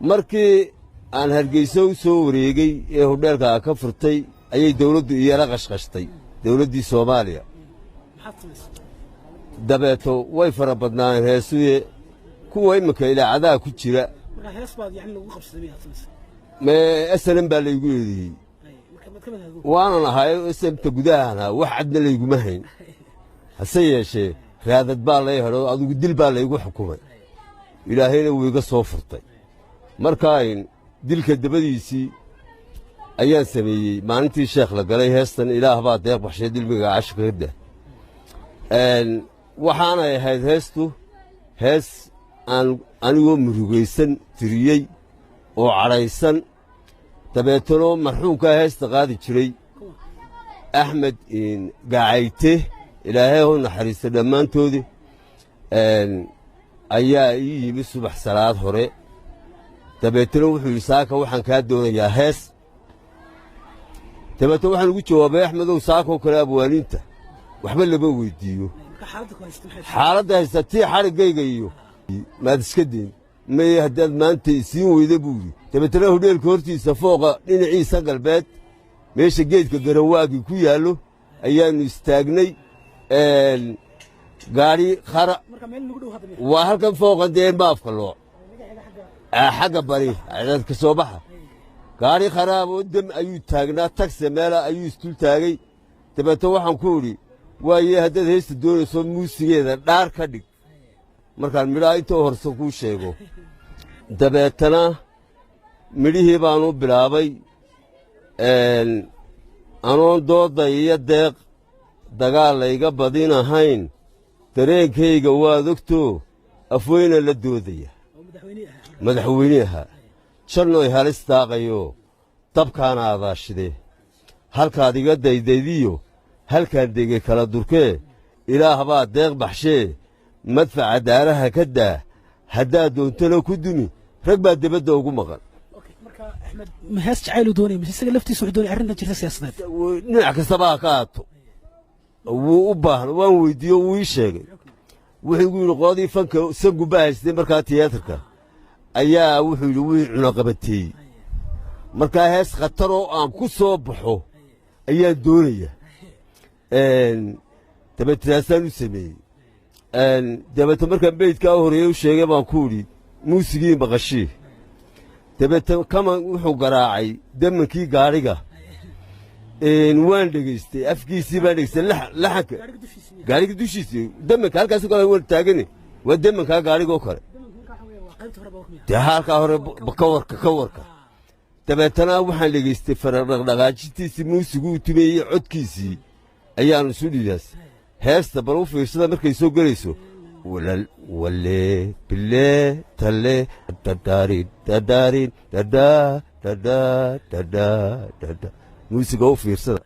Markii aan Hargeyso u soo wareegay ee hodheelka ka furtay, ayay dawladdu iyala qashqashtay, dawladdii Soomaaliya. Dabeeto way fara badnaayeen heesuye, kuwa iminka ilaacadaha ku jira. SNM baa laygu eedeeyey, waanan ahay SNMta gudahaan ahaa, wax cadna layguma hayn. Hase yeeshee raadad baa lay hedho, adigu dil baa laygu xukumay, Ilaahayna wuu iga soo furtay. Markaan dilka dabadiisii ayaan sameeyey Maalintii Sheekh la galay, heestan Ilaah baa deeq baxshay dilmiga cashka ka dah. Waxaanay ahayd heestu hees aan anigoo murugaysan tiriyey oo cadhaysan. Dabeetano marxuumkaa heesta qaadi jiray, Axmed Gacayte, Ilaahay hu naxariista dhammaantoodii, ayaa ii yimi subax salaad hore. Dabeetana wuxuu yidhi, "Saaka waxaan kaa doonayaa hees." Dabeetna waxaan ugu jawaabay, "Axmedow, saakoo kale abwaaniinta waxba lama weyddiiyo. Xaaladda haysta tii xadhiggayga iyo maad iska dayn maye haddaad maanta isiin weyda," buu yidhi. Dabeetana hodheelka hortiisa, fooqa dhinaciisa galbeed, meesha geedka garanwaagii ku yaallo ayaannu istaagnay. Gaadhi khara waa halkan fooqan dee maafka loo xagga bari ka soo baxa. Gaadhi kharaaboo dem ayuu taagnaa, tagse meela ayuu isdul taagay. Dabeetna waxaan ku idhi, "Waaye, haddaad heesta doonayso, muusigeeda dhaar ka dhig markaan midhaha inta horse kuu sheego." Dabeetana midhihii baanu bilaabay: "Anoon doodda iyo deeq dagaal layga badinahayn, dareenkayga waad ogtoo, Afweyna la doodaya madaxweyne ahaa, jannoy halis daaqayo dabkaana adaashide, halkaad iga daydaydiyo halkaan degay kala durkee, Ilaah baa deeq baxshee, madfaca daaraha ka daa, haddaad doontana ku dumi, rag baa debadda ugu maqan." Ma hees jacayl uu doonaya mise isaga laftiisa wuxuu doonaya arrintan jirta siyaasadeed? Dhinac kastaba ha ka aato, wuu u baahan. Waan weydiiyo, wuu ii sheegay. Wuxuu igu yidhi, qoladii fanka sangu baa haystay markaa tiyaatarka, ayaa wuxuu yidhi wii cunaqabateeyey, markaa hees khataroo aan ku soo baxo ayaan doonaya. Dabeetanaasaan u sameeyey. Dabeete markaan beydkaa u horreeye u sheegay baan ku idhi, "Muusigii maqashii." Dabeete kaman wuxuu garaacay damankii gaadhiga. Waan dhegaystay, afkiisii baan dhegaystay, laxanka gaadhiga dushiisii, damanka halkaas kale waan taagane, waa damankaa gaadhiga oo kale dee, halkaa hore ka warka ka warka. Dabeetana waxaan dhegaystay faradhaqdhaqaajintiisii, muusiguu tumeeyey, codkiisii ayaanu isu dhiidaas. Heesta bal u fiirsada markay soo gelayso: walle bile talle dadaarin dadaarin dadaa dadaa dadaa dada. Muusiga u fiirsada.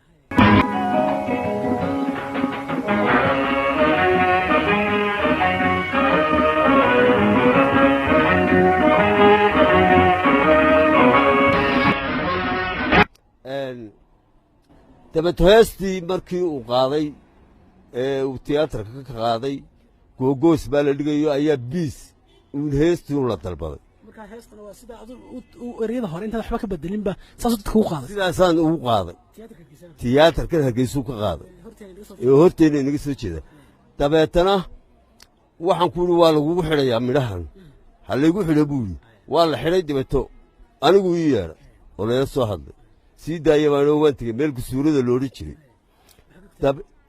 Dabeeto heestii markii uu qaaday ee uu tiyaatarka ka qaaday, googoos baa la dhigayo, ayaa biis uun heestii un la dalbaday. Marka heestana waa sida adu ereyada hore intaad waxba ka bedelinba saasuu dadka ugu qaaday? Sidaasaan ugu qaaday, tiyaatarkan Hargeysuu ka qaaday ee horteenna inaga soo jeeda. Dabeetana waxaan ku yidhi, "Waa lagugu xidhayaa midhahan." "Ha laygu xidho," buu yidhi. Waa la xidhay. Dabeeto anigu ii yeedhay oo layla soo hadlay. Sii daaya baanoo waan tegey meel kusuurada loodhan jiray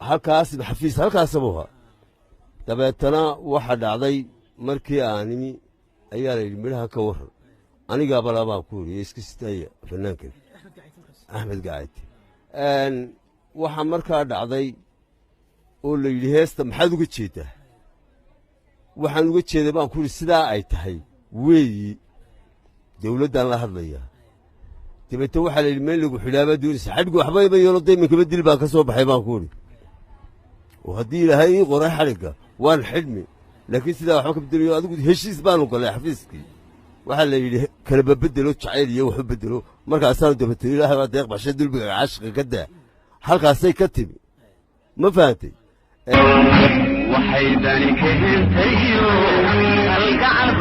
halkaas, xafiis halkaasabuu ahaa. Dabeetana waxa dhacday, markii aan imi ayaa la yidhi, "Midhaha ka warran." "Anigaaba labaan," ku yidhi, "iska sidaaya fannaankan Axmed Gacayte." Waxaa markaa dhacday oo la yidhi, "Heesta maxaad uga jeeddaa?" "Waxaan uga jeeday," baan ku yidhi, "sidaa ay tahay weeyi, dawladdaan la hadlayaa." Dabeete waxaa la yidhi, "Meel lagu xidhaabaa doonaysa, xadhgu waxba ima yeelo, da iminkaba dil baan ka soo baxay," baan ku idhi, "oo haddii Ilaahay ii qoray xadhigga waan xidhmi, laakiin sidaa waxba ka bedelayo." Adigu heshiis baanu gallay xafiiskii. Waxaa la yidhi, "Kalaba bedelo, jacayl iyo waxu bedelo." Markaasaanu dabeete "Ilaahay baa deeq baxshay dulbiga caashiqa ka daa", halkaasay ka timi. Ma fahantay? Waxay dani keentayo kalgacalku.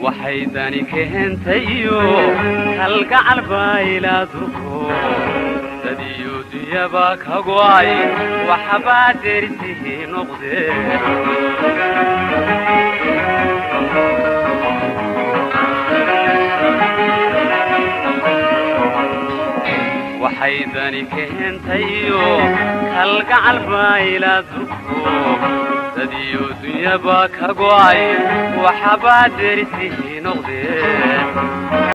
Waxay dani keentayo kalgacal baylaaduko dadiyo dunyaba ka go'ay, waxbaa derisihii noqdee. Waxay dani keentayo kalgacal baylaaduko dadiyo dunyaba ka go'ay, waxbaa derisihii noqdee.